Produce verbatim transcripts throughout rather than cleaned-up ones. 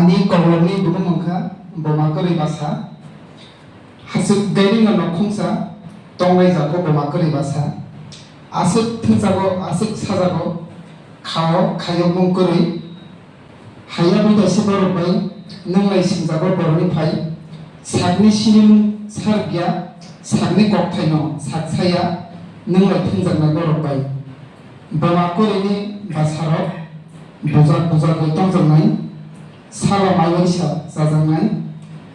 Ni kolokni bumung wngkha Boma Kwrwi Basa. Hasuk gairing no nokhungsa tonglai jago Boma Kwrwi Basa. Aswk thwngjago, aswk sajago, khao khayokmung kwrwi. Haya budaisi borok bai nwnglai singjago borokni phai. Sakni sinimung sargya, sakni kokthaino sak saya nwnglai thwngjaknai borok bai. Boma Kwrwini Basarok bujak bujagwi tongjaknai, salo mai waisa chajaknai,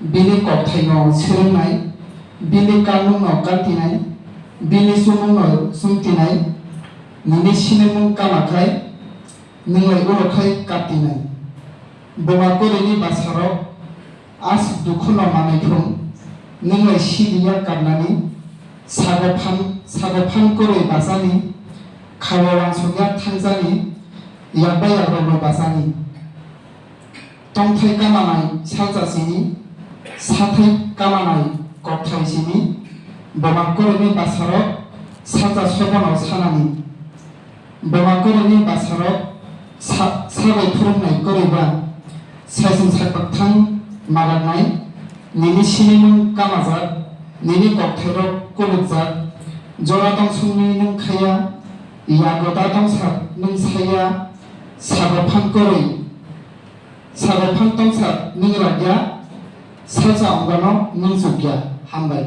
bini kokthaino swrwngnai, bini kanmungno kantinai, bini chumungno chumtinai, nini sinimung kamakhai, nwnglai ulo khai kaptinai. Boma Kwrwini Basarok aswk dukhuno manai thung, nwnglai siliya kapnani, sago phan, sago phan kwrwi bachani, khao wansukya thangjani, yakbai yakrokno bachani. Tongthai kamanai salsa sini, sathai kamanai kokthai sini, Boma Kwrwini Basarok salsa sobono sanani. Boma Kwrwini Basarok sa-, sabai phwrwngnai kwrwi ba, saisung sakbakthang malaknai, nini sinimung kamajak, nini kokthairok kulukjak, jora tongsongni nwng khaiya, yagoda tongsa nwng saiya, sago phan kwrwi, sago phan tongsa nwng rakya, salsa ongano nwng chukya. Hambai.